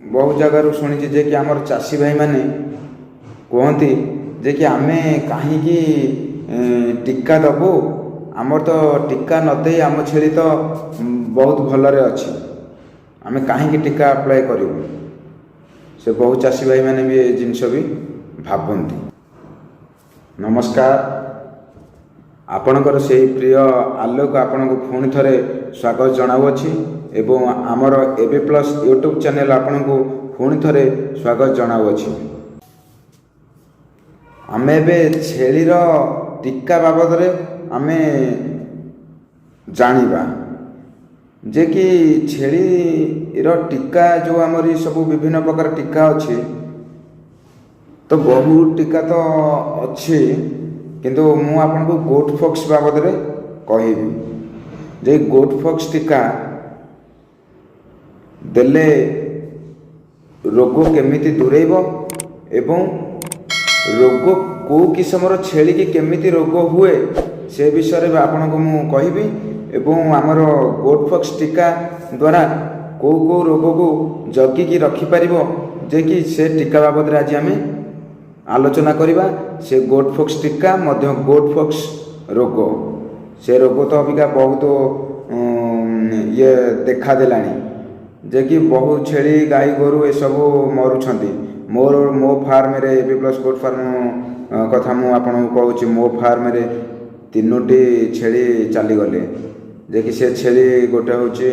ବହୁତ ଜାଗାରୁ ଶୁଣିଛି ଯେ କି ଆମର ଚାଷୀ ଭାଇମାନେ କୁହନ୍ତି ଯେ କି ଆମେ କାହିଁକି ଟୀକା ଦେବୁ, ଆମର ତ ଟୀକା ନ ଦେଇ ଆମ ଛେଳି ତ ବହୁତ ଭଲରେ ଅଛି, ଆମେ କାହିଁକି ଟୀକା ଆପ୍ଲାଏ କରିବୁ। ସେ ବହୁ ଚାଷୀ ଭାଇମାନେ ବି ଏ ଜିନିଷ ବି ଭାବନ୍ତି। ନମସ୍କାର, ଆପଣଙ୍କର ସେଇ ପ୍ରିୟ ଆଲୋକ ଆପଣଙ୍କୁ ପୁଣି ଥରେ ସ୍ୱାଗତ ଜଣାଉଅଛି ଏବଂ ଆମର ଏବେ ପ୍ଲସ୍ ୟୁଟ୍ୟୁବ୍ ଚ୍ୟାନେଲ୍ ଆପଣଙ୍କୁ ପୁଣି ଥରେ ସ୍ୱାଗତ ଜଣାଉଅଛି। ଆମେ ଏବେ ଛେଳିର ଟୀକା ବାବଦରେ ଆମେ ଜାଣିବା ଯେ କି ଛେଳିର ଟୀକା ଯେଉଁ ଆମର ସବୁ ବିଭିନ୍ନ ପ୍ରକାର ଟୀକା ଅଛି ତ, ବହୁତ ଟୀକା ତ ଅଛି, କିନ୍ତୁ ମୁଁ ଆପଣଙ୍କୁ ଗୋଟ୍ ଫକ୍ସ ବାବଦରେ କହିବି ଯେ ଗୋଟ୍ ଫକ୍ସ ଟୀକା ଦେଲେ ରୋଗ କେମିତି ଦୂରେଇବ ଏବଂ ରୋଗ କେଉଁ କିସମର ଛେଳିକି କେମିତି ରୋଗ ହୁଏ, ସେ ବିଷୟରେ ବି ଆପଣଙ୍କୁ ମୁଁ କହିବି ଏବଂ ଆମର ଗୋଟ୍ ଫକ୍ସ ଟୀକା ଦ୍ୱାରା କେଉଁ କେଉଁ ରୋଗକୁ ଜଗିକି ରଖିପାରିବ ଯେ କି ସେ ଟୀକା ବାବଦରେ ଆଜି ଆମେ ଆଲୋଚନା କରିବା। ସେ ଗୋଟ୍ ଫକ୍ସ ଟୀକା ମଧ୍ୟ ଗୋଟ୍ ଫକ୍ସ ରୋଗ, ସେ ରୋଗ ତ ଅବିକା ବହୁତ ଇଏ ଦେଖାଦେଲାଣି ଯେ କି ବହୁ ଛେଳି, ଗାଈ ଗୋରୁ ଏସବୁ ମରୁଛନ୍ତି। ମୋର ମୋ ଫାର୍ମରେ, ଏବେ ପ୍ଲସ୍ ଗୋଟ୍ ଫାର୍ମ କଥା ମୁଁ ଆପଣଙ୍କୁ କହୁଛି, ମୋ ଫାର୍ମରେ ତିନୋଟି ଛେଳି ଚାଲିଗଲେ ଯେ କି ସେ ଛେଳି ଗୋଟେ ହେଉଛି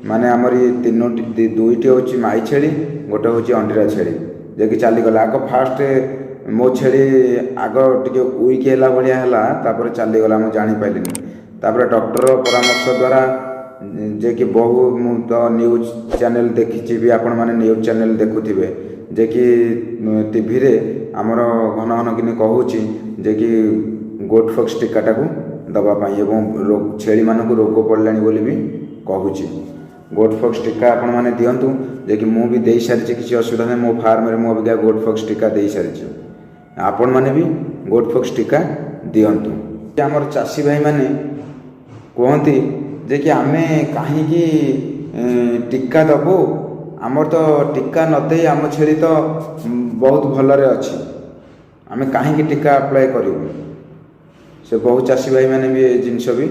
ମାନେ ଆମରି ତିନୋଟି, ଦୁଇଟି ହେଉଛି ମାଇ ଛେଳି, ଗୋଟେ ହେଉଛି ଅଣ୍ଡିରା ଛେଳି ଯେ କି ଚାଲିଗଲା। ଆଗ ଫାଷ୍ଟ ମୋ ଛେଳି ଆଗ ଟିକେ ୱିକ୍ ହେଲା ଭଳିଆ ହେଲା, ତାପରେ ଚାଲିଗଲା, ମୁଁ ଜାଣିପାରିଲିନି। ତାପରେ ଡକ୍ଟର ପରାମର୍ଶ ଦ୍ୱାରା ଯେ କି ବହୁ ମୁଁ ତ ନ୍ୟୁଜ୍ ଚ୍ୟାନେଲ୍ ଦେଖିଛି ବି, ଆପଣମାନେ ନ୍ୟୁଜ୍ ଚ୍ୟାନେଲ୍ ଦେଖୁଥିବେ ଯେ କି ଟିଭିରେ ଆମର ଘନ ଘନ କିନି କହୁଛି ଯେ କି ଗୋଟ୍ ଫକ୍ସ ଟୀକାଟାକୁ ଦେବା ପାଇଁ ଏବଂ ଛେଳିମାନଙ୍କୁ ରୋଗ ପଡ଼ିଲାଣି ବୋଲି ବି କହୁଛି। ଗୋଟ୍ ଫକ୍ସ ଟୀକା ଆପଣମାନେ ଦିଅନ୍ତୁ ଯେ କି ମୁଁ ବି ଦେଇସାରିଛି, କିଛି ଅସୁବିଧା ନାହିଁ। ମୋ ଫାର୍ମରେ ମୁଁ ଅବିକା ଗୋଟ୍ ଫକ୍ସ ଟୀକା ଦେଇସାରିଛି, ଆପଣମାନେ ବି ଗୋଟ୍ ଫକ୍ସ ଟୀକା ଦିଅନ୍ତୁ। ଆମର ଚାଷୀ ଭାଇମାନେ କୁହନ୍ତି ଯେ କି ଆମେ କାହିଁକି ଟୀକା ଦେବୁ, ଆମର ତ ଟୀକା ନ ଦେଇ ଆମ ଛେଳି ତ ବହୁତ ଭଲରେ ଅଛି, ଆମେ କାହିଁକି ଟୀକା ଆପ୍ଲାଏ କରିବୁ। ସେ ବହୁ ଚାଷୀ ଭାଇମାନେ ବି ଏ ଜିନିଷ ବି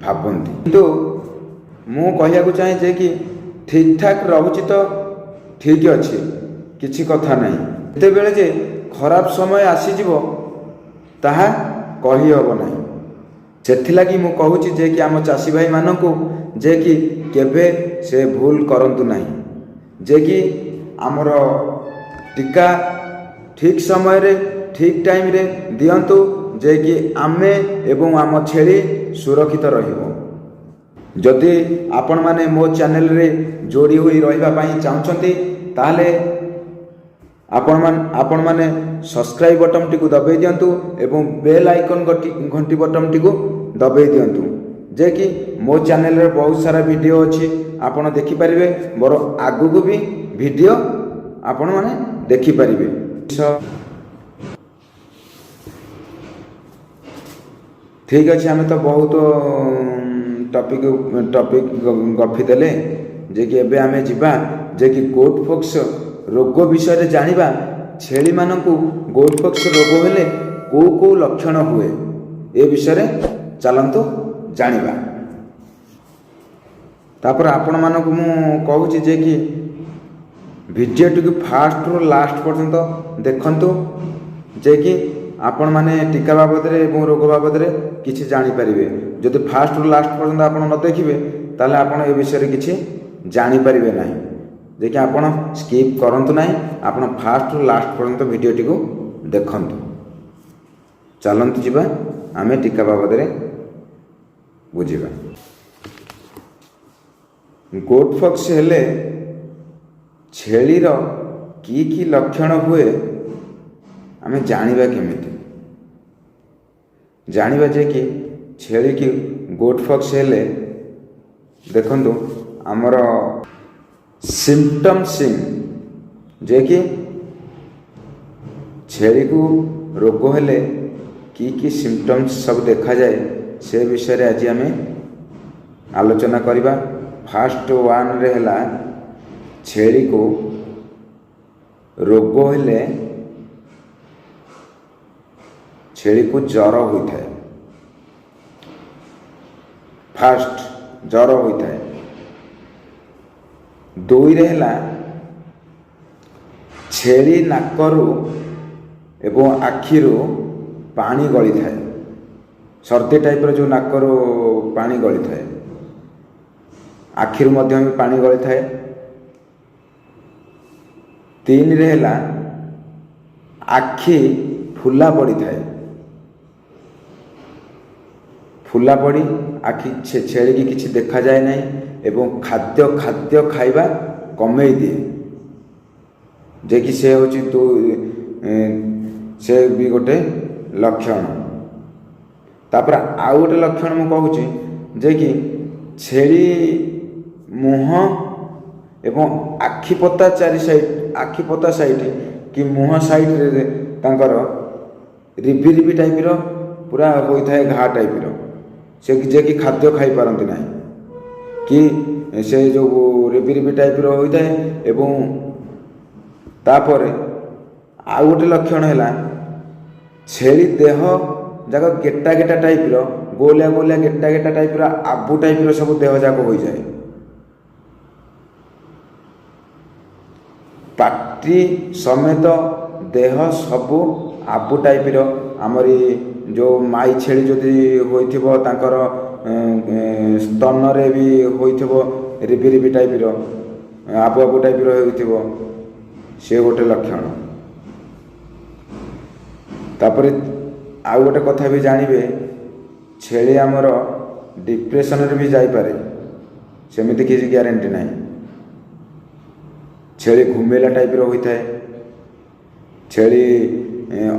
ଭାବନ୍ତି। କିନ୍ତୁ ମୁଁ କହିବାକୁ ଚାହେଁ ଯେ କି ଠିକ୍ ଠାକ୍ ରହୁଛି ତ ଠିକ୍ ଅଛି, କିଛି କଥା ନାହିଁ। ଯେତେବେଳେ ଯେ ଖରାପ ସମୟ ଆସିଯିବ, ତାହା କହିହେବ ନାହିଁ। ସେଥିଲାଗି ମୁଁ କହୁଛି ଯେ କି ଆମ ଚାଷୀ ଭାଇମାନଙ୍କୁ ଯେ କି କେବେ ସେ ଭୁଲ କରନ୍ତୁ ନାହିଁ, ଯେ କି ଆମର ଟୀକା ଠିକ୍ ସମୟରେ, ଠିକ୍ ଟାଇମ୍ରେ ଦିଅନ୍ତୁ, ଯେ କି ଆମେ ଏବଂ ଆମ ଛେଳି ସୁରକ୍ଷିତ ରହିବ। ଯଦି ଆପଣମାନେ ମୋ ଚ୍ୟାନେଲରେ ଯୋଡ଼ି ହୋଇ ରହିବା ପାଇଁ ଚାହୁଁଛନ୍ତି, ତାହେଲେ ଆପଣମାନେ ସବସ୍କ୍ରାଇବ୍ ବଟନ୍ଟିକୁ ଦବାଇ ଦିଅନ୍ତୁ ଏବଂ ବେଲ୍ ଆଇକନ୍ ଘଣ୍ଟି ବଟନ୍ଟିକୁ ଦବାଇ ଦିଅନ୍ତୁ, ଯେ କି ମୋ ଚ୍ୟାନେଲରେ ବହୁତ ସାରା ଭିଡ଼ିଓ ଅଛି, ଆପଣ ଦେଖିପାରିବେ। ମୋର ଆଗକୁ ବି ଭିଡ଼ିଓ ଆପଣମାନେ ଦେଖିପାରିବେ। ଠିକ୍ ଅଛି, ଆମେ ତ ବହୁତ ଟପିକ୍ ଟପିକ୍ ଗପି ଦେଲେ ଯେ କି ଏବେ ଆମେ ଯିବା ଯେ କି ଗୋଟ୍ ଫକ୍ସ ରୋଗ ବିଷୟରେ ଜାଣିବା। ଛେଳିମାନଙ୍କୁ ଗୋଟ୍ ଫକ୍ସ ରୋଗ ହେଲେ କେଉଁ କେଉଁ ଲକ୍ଷଣ ହୁଏ, ଏ ବିଷୟରେ ଚାଲନ୍ତୁ ଜାଣିବା। ତାପରେ ଆପଣମାନଙ୍କୁ ମୁଁ କହୁଛି ଯେ କି ଭିଡ଼ିଓଟିକୁ ଫାଷ୍ଟରୁ ଲାଷ୍ଟ ପର୍ଯ୍ୟନ୍ତ ଦେଖନ୍ତୁ, ଯେ କି ଆପଣମାନେ ଟୀକା ବାବଦରେ ଏବଂ ରୋଗ ବାବଦରେ କିଛି ଜାଣିପାରିବେ। ଯଦି ଫାଷ୍ଟରୁ ଲାଷ୍ଟ ପର୍ଯ୍ୟନ୍ତ ଆପଣ ନ ଦେଖିବେ, ତାହେଲେ ଆପଣ ଏ ବିଷୟରେ କିଛି ଜାଣିପାରିବେ ନାହିଁ। ଯେ କି ଆପଣ ସ୍କିପ୍ କରନ୍ତୁ ନାହିଁ, ଆପଣ ଫାଷ୍ଟରୁ ଲାଷ୍ଟ ପର୍ଯ୍ୟନ୍ତ ଭିଡ଼ିଓଟିକୁ ଦେଖନ୍ତୁ। ଚାଲନ୍ତୁ ଯିବା, ଆମେ ଟୀକା ବାବଦରେ ବୁଝିବା। ଗୋଟ୍ ଫକ୍ସ ହେଲେ ଛେଳିର କି କି ଲକ୍ଷଣ ହୁଏ, ଆମେ ଜାଣିବା କେମିତି? ଜାଣିବା ଯେ କି ଛେଳିକି ଗୋଟ୍ ଫକ୍ସ ହେଲେ, ଦେଖନ୍ତୁ, ଆମର ସିମ୍ପଟମ୍ ସିନ୍ ଯେ କି ଛେଳିକୁ ରୋଗ ହେଲେ କି କି ସିମ୍ପଟମ୍ସ ସବୁ ଦେଖାଯାଏ, ସେ ବିଷୟରେ ଆଜି ଆମେ ଆଲୋଚନା କରିବା। ଫାଷ୍ଟ ୱାନ୍ରେ ହେଲା ଛେଳିକୁ ରୋଗ ହେଲେ ଛେଳିକୁ ଜ୍ୱର ହୋଇଥାଏ। ଫାଷ୍ଟ ଜ୍ୱର ହୋଇଥାଏ। ଦୁଇରେ ହେଲା, ଛେଳି ନାକରୁ ଏବଂ ଆଖିରୁ ପାଣି ଗଳିଥାଏ। ସର୍ଦ୍ଦି ଟାଇପ୍ର ଯେଉଁ ନାକରୁ ପାଣି ଗଳିଥାଏ, ଆଖିରୁ ମଧ୍ୟ ବି ପାଣି ଗଳିଥାଏ। ତିନିରେ ହେଲା, ଆଖି ଫୁଲା ପଡ଼ିଥାଏ। ଫୁଲା ପଡ଼ି ଆଖି ଛେଳିକି କିଛି ଦେଖାଯାଏ ନାହିଁ ଏବଂ ଖାଦ୍ୟ ଖାଇବା କମେଇ ଦିଏ। ଯେ କି ସେ ହେଉଛି ସେ ବି ଗୋଟେ ଲକ୍ଷଣ। ତାପରେ ଆଉ ଗୋଟେ ଲକ୍ଷଣ ମୁଁ କହୁଛି ଯେ କି ଛେଳି ମୁହଁ ଏବଂ ଆଖିପତା ଚାରି ସାଇଡ଼, ଆଖିପତା ସାଇଡ଼ କି ମୁହଁ ସାଇଡ଼ରେ ତାଙ୍କର ରିବି ରିବି ଟାଇପ୍ର ପୁରା ହୋଇଥାଏ, ଘା ଟାଇପ୍ର। ସେ ଯେ କି ଖାଦ୍ୟ ଖାଇପାରନ୍ତି ନାହିଁ କି ସେ ଯେଉଁ ରିବି ରିବି ଟାଇପ୍ର ହୋଇଥାଏ। ଏବଂ ତାପରେ ଆଉ ଗୋଟେ ଲକ୍ଷଣ ହେଲା, ଛେଳି ଦେହ ଯାକ ଗେଟା ଗେଟା ଟାଇପ୍ର, ଗୋଲିଆ ଗୋଲିଆ ଗେଟା ଗେଟା ଟାଇପ୍ର, ଆବୁ ଟାଇପ୍ର ସବୁ ଦେହ ଯାକ ହୋଇଯାଏ। ପାଟି ସମେତ ଦେହ ସବୁ ଆବୁ ଟାଇପ୍ର। ଆମରି ଯେଉଁ ମାଇ ଛେଳି ଯଦି ହୋଇଥିବ, ତାଙ୍କର ସ୍ତନରେ ବି ହୋଇଥିବ ରିବି ରିବି ଟାଇପ୍ର, ଆବୁ ଆବୁ ଟାଇପ୍ର ହେଉଥିବ। ସେ ଗୋଟେ ଲକ୍ଷଣ। ତାପରେ ଆଉ ଗୋଟେ କଥା ବି ଜାଣିବେ, ଛେଳି ଆମର ଡିପ୍ରେସନରେ ବି ଯାଇପାରେ, ସେମିତି କିଛି ଗ୍ୟାରେଣ୍ଟି ନାହିଁ। ଛେଳି ଘୁମେଇଲା ଟାଇପ୍ର ହୋଇଥାଏ। ଛେଳି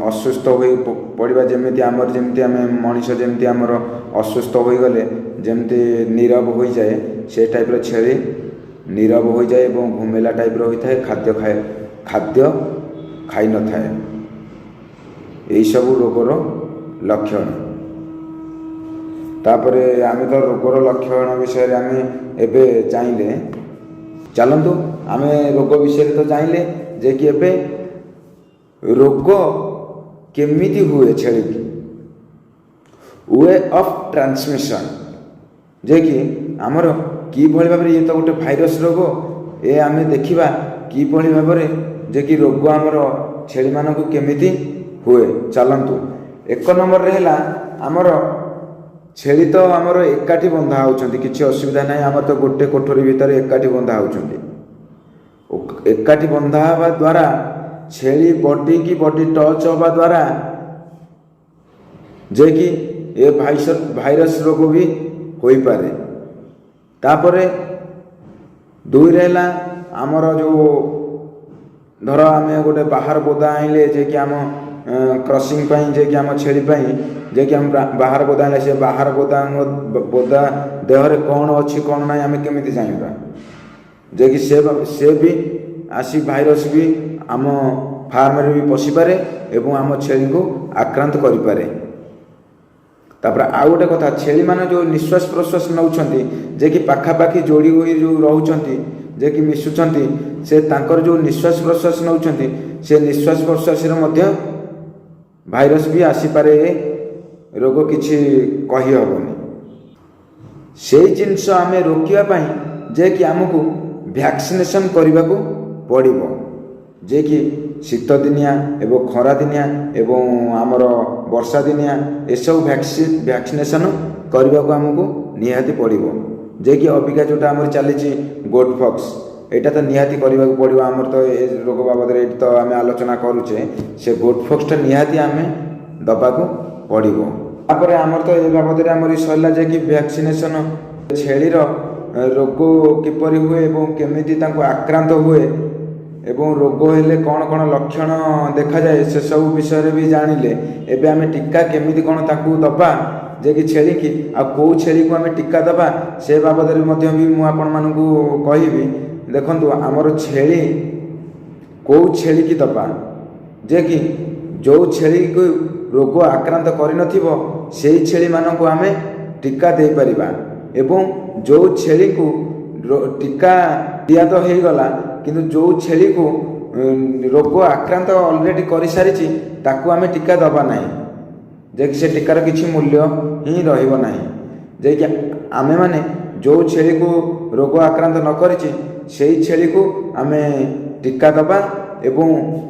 ଅସୁସ୍ଥ ହୋଇ ପଡ଼ିବା, ଯେମିତି ଆମର ଯେମିତି ଆମେ ମଣିଷ ଯେମିତି ଆମର ଅସୁସ୍ଥ ହୋଇଗଲେ ଯେମିତି ନୀରବ ହୋଇଯାଏ, ସେ ଟାଇପ୍ର ଛେଳି ନୀରବ ହୋଇଯାଏ ଏବଂ ଘୁମେଇଲା ଟାଇପ୍ର ହୋଇଥାଏ, ଖାଦ୍ୟ ଖାଇନଥାଏ। ଏଇସବୁ ରୋଗର ଲକ୍ଷଣ। ତାପରେ ଆମେ ତ ରୋଗର ଲକ୍ଷଣ ବିଷୟରେ ଆମେ ଏବେ ଜାଣିଲେ। ଚାଲନ୍ତୁ, ଆମେ ରୋଗ ବିଷୟରେ ତ ଜାଣିଲେ ଯେ କି ଏବେ ରୋଗ କେମିତି ହୁଏ ଛେଳିକି, we of transmission, ଯେ କି ଆମର କିଭଳି ଭାବରେ, ଇଏ ତ ଗୋଟେ ଭାଇରସ୍ ରୋଗ, ଏ ଆମେ ଦେଖିବା କିଭଳି ଭାବରେ ଯେ କି ରୋଗ ଆମର ଛେଳିମାନଙ୍କୁ କେମିତି ହୁଏ। ଚାଲନ୍ତୁ, ଏକ ନମ୍ବରରେ ହେଲା, ଆମର ଛେଳି ତ ଆମର ଏକାଠି ବନ୍ଧା ହେଉଛନ୍ତି, କିଛି ଅସୁବିଧା ନାହିଁ। ଆମର ତ ଗୋଟେ କୋଠରୀ ଭିତରେ ଏକାଠି ବନ୍ଧା ହେଉଛନ୍ତି। ଏକାଠି ବନ୍ଧା ହେବା ଦ୍ୱାରା, ଛେଳି ବଡି କି ବଡି ଟଚ୍ ହେବା ଦ୍ୱାରା ଯେ କି ଏ ଭାଇରସ୍ ରୋଗ ବି ହୋଇପାରେ। ତାପରେ ଦୁଇରେ ହେଲା, ଆମର ଯେଉଁ ଧର ଆମେ ଗୋଟେ ବାହାର ବୋଦା ଆଣିଲେ, ଯେ କି ଆମ କ୍ରସିଂ ପାଇଁ, ଯେ କି ଆମ ଛେଳି ପାଇଁ, ଯେ କି ଆମ ବାହାର ବୋଦା ଆଣିଲେ, ସେ ବାହାର ବୋଦା ଦେହରେ କ'ଣ ଅଛି କ'ଣ ନାହିଁ ଆମେ କେମିତି ଜାଣିବା? ଯେ କି ସେ ବି ଆସି ଭାଇରସ୍ ବି ଆମ ଫାର୍ମରେ ବି ପଶିପାରେ ଏବଂ ଆମ ଛେଳିଙ୍କୁ ଆକ୍ରାନ୍ତ କରିପାରେ। ତାପରେ ଆଉ ଗୋଟେ କଥା, ଛେଳିମାନେ ଯେଉଁ ନିଶ୍ୱାସ ପ୍ରଶ୍ୱାସ ନେଉଛନ୍ତି, ଯେ କି ପାଖାପାଖି ଯୋଡ଼ି ହୋଇ ଯେଉଁ ରହୁଛନ୍ତି, ଯେ କି ମିଶୁଛନ୍ତି, ସେ ତାଙ୍କର ଯେଉଁ ନିଶ୍ୱାସ ପ୍ରଶ୍ୱାସ ନେଉଛନ୍ତି, ସେ ନିଶ୍ୱାସ ପ୍ରଶ୍ୱାସରେ ମଧ୍ୟ ଭାଇରସ୍ ବି ଆସିପାରେ। ଏ ରୋଗ କିଛି କହିହେବନି। ସେଇ ଜିନିଷ ଆମେ ରୋକିବା ପାଇଁ ଯେ କି ଆମକୁ ଭ୍ୟାକ୍ସିନେସନ୍ କରିବାକୁ ପଡ଼ିବ, ଯେ କି ଶୀତ ଦିନିଆ ଏବଂ ଖରା ଦିନିଆ ଏବଂ ଆମର ବର୍ଷା ଦିନିଆ ଏସବୁ ଭ୍ୟାକ୍ସିନେସନ୍ କରିବାକୁ ଆମକୁ ନିହାତି ପଡ଼ିବ। ଯେ କି ଅବିକା ଯେଉଁଟା ଆମର ଚାଲିଛି ଗୋଟ୍ ଫକ୍ସ, ଏଇଟା ତ ନିହାତି କରିବାକୁ ପଡ଼ିବ। ଆମର ତ ଏ ରୋଗ ବାବଦରେ ଏଇଠି ତ ଆମେ ଆଲୋଚନା କରୁଛେ, ସେ ଗୋଟ୍ ଫକ୍ସଟା ନିହାତି ଆମେ ଦେବାକୁ ପଡ଼ିବ। ତାପରେ ଆମର ତ ଏ ବାବଦରେ ଆମର ସରିଲା ଯେ କି ଭ୍ୟାକ୍ସିନେସନ୍, ଛେଳିର ରୋଗ କିପରି ହୁଏ ଏବଂ କେମିତି ତାଙ୍କୁ ଆକ୍ରାନ୍ତ ହୁଏ ଏବଂ ରୋଗ ହେଲେ କ'ଣ କ'ଣ ଲକ୍ଷଣ ଦେଖାଯାଏ, ସେସବୁ ବିଷୟରେ ବି ଜାଣିଲେ। ଏବେ ଆମେ ଟୀକା କେମିତି କ'ଣ ତାକୁ ଦେବା, ଯେ କି ଛେଳିକି, ଆଉ କେଉଁ ଛେଳିକୁ ଆମେ ଟୀକା ଦେବା, ସେ ବାବଦରେ ମଧ୍ୟ ବି ମୁଁ ଆପଣମାନଙ୍କୁ କହିବି। ଦେଖନ୍ତୁ, ଆମର ଛେଳି କେଉଁ ଛେଳିକି ଦେବା, ଯେ କି ଯେଉଁ ଛେଳିକୁ ରୋଗ ଆକ୍ରାନ୍ତ କରିନଥିବ, ସେଇ ଛେଳିମାନଙ୍କୁ ଆମେ ଟୀକା ଦେଇପାରିବା ଏବଂ ଯେଉଁ ଛେଳିକୁ ଟୀକା ଦିଆ ତ ହେଇଗଲା, କିନ୍ତୁ ଯେଉଁ ଛେଳିକୁ ରୋଗ ଆକ୍ରାନ୍ତ ଅଲରେଡ଼ି କରିସାରିଛି, ତାକୁ ଆମେ ଟୀକା ଦେବା ନାହିଁ, ଯେ କି ସେ ଟୀକାର କିଛି ମୂଲ୍ୟ ହିଁ ରହିବ ନାହିଁ। ଯେ କି ଆମେମାନେ ଯେଉଁ ଛେଳିକୁ ରୋଗ ଆକ୍ରାନ୍ତ ନ କରିଛି, ସେଇ ଛେଳିକୁ ଆମେ ଟୀକା ଦେବା ଏବଂ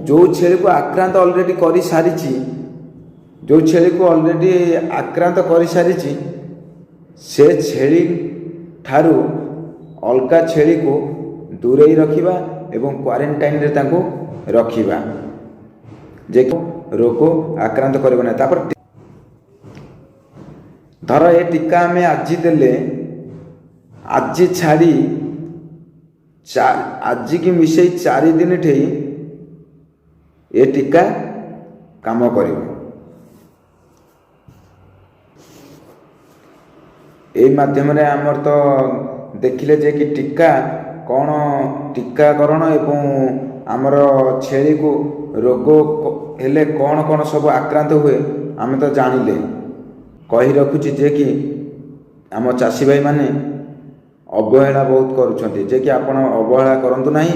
ଯେଉଁ ଛେଳିକୁ ଆକ୍ରାନ୍ତ ଅଲରେଡ଼ି କରିସାରିଛି, ଯେଉଁ ଛେଳିକୁ ଅଲରେଡ଼ି ଆକ୍ରାନ୍ତ କରିସାରିଛି, ସେ ଛେଳି ଠାରୁ ଅଲଗା ଛେଳିକୁ ଦୂରେଇ ରଖିବା ଏବଂ କ୍ୱାରେଣ୍ଟାଇନରେ ତାଙ୍କୁ ରଖିବା, ଯେ ରୋଗ ଆକ୍ରାନ୍ତ କରିବ ନାହିଁ। ତାପରେ ଧର ଏ ଟୀକା ଆମେ ଆଜି ଦେଲେ, ଆଜି ଛାଡ଼ି ଆଜିକି ମିଶେଇ 4 ଦିନ ଠେଇ ଏ ଟୀକା କାମ କରିବ। ଏଇ ମାଧ୍ୟମରେ ଆମର ତ ଦେଖିଲେ ଯେ କି ଟୀକା କ'ଣ, ଟୀକାକରଣ ଏବଂ ଆମର ଛେଳିକୁ ରୋଗ ହେଲେ କ'ଣ କ'ଣ ସବୁ ଆକ୍ରାନ୍ତ ହୁଏ, ଆମେ ତ ଜାଣିଲେ। କହି ରଖୁଛି ଯେ କି ଆମ ଚାଷୀ ଭାଇମାନେ ଅବହେଳା ବହୁତ କରୁଛନ୍ତି, ଯେ କି ଆପଣ ଅବହେଳା କରନ୍ତୁ ନାହିଁ।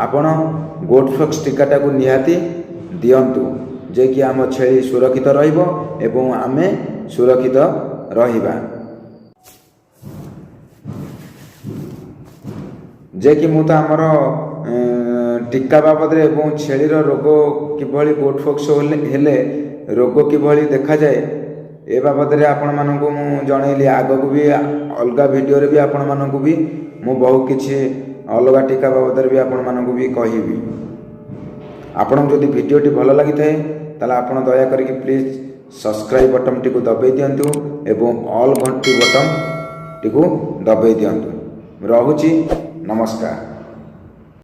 ଆପଣ ଗୋଟ୍ ଫକ୍ସ ଟୀକାଟାକୁ ନିହାତି ଦିଅନ୍ତୁ, ଯେ କି ଆମ ଛେଳି ସୁରକ୍ଷିତ ରହିବ ଏବଂ ଆମେ ସୁରକ୍ଷିତ ରହିବା। ଯେ କି ମୁଁ ତ ଆମର ଟୀକା ବାବଦରେ ଏବଂ ଛେଳିର ରୋଗ କିଭଳି, ଗୋଟ୍ ଫକ୍ସ ହେଲେ ରୋଗ କିଭଳି ଦେଖାଯାଏ, ଏ ବାବଦରେ ଆପଣମାନଙ୍କୁ ମୁଁ ଜଣେଇଲି। ଆଗକୁ ବି ଅଲଗା ଭିଡ଼ିଓରେ ବି ଆପଣମାନଙ୍କୁ ବି ମୁଁ ବହୁ କିଛି ଅଲଗା ଟୀକା ବାବଦରେ ବି ଆପଣମାନଙ୍କୁ ବି କହିବି। ଆପଣଙ୍କୁ ଯଦି ଭିଡ଼ିଓଟି ଭଲ ଲାଗିଥାଏ, ତାହେଲେ ଆପଣ ଦୟା କରିକି ପ୍ଲିଜ୍ ସବସ୍କ୍ରାଇବ୍ ବଟନ୍ଟିକୁ ଦବାଇ ଦିଅନ୍ତୁ ଏବଂ ଅଲ୍ ଘଣ୍ଟି ବଟନ୍ଟିକୁ ଦବାଇ ଦିଅନ୍ତୁ। ରହୁଛି, ନମସ୍କାର।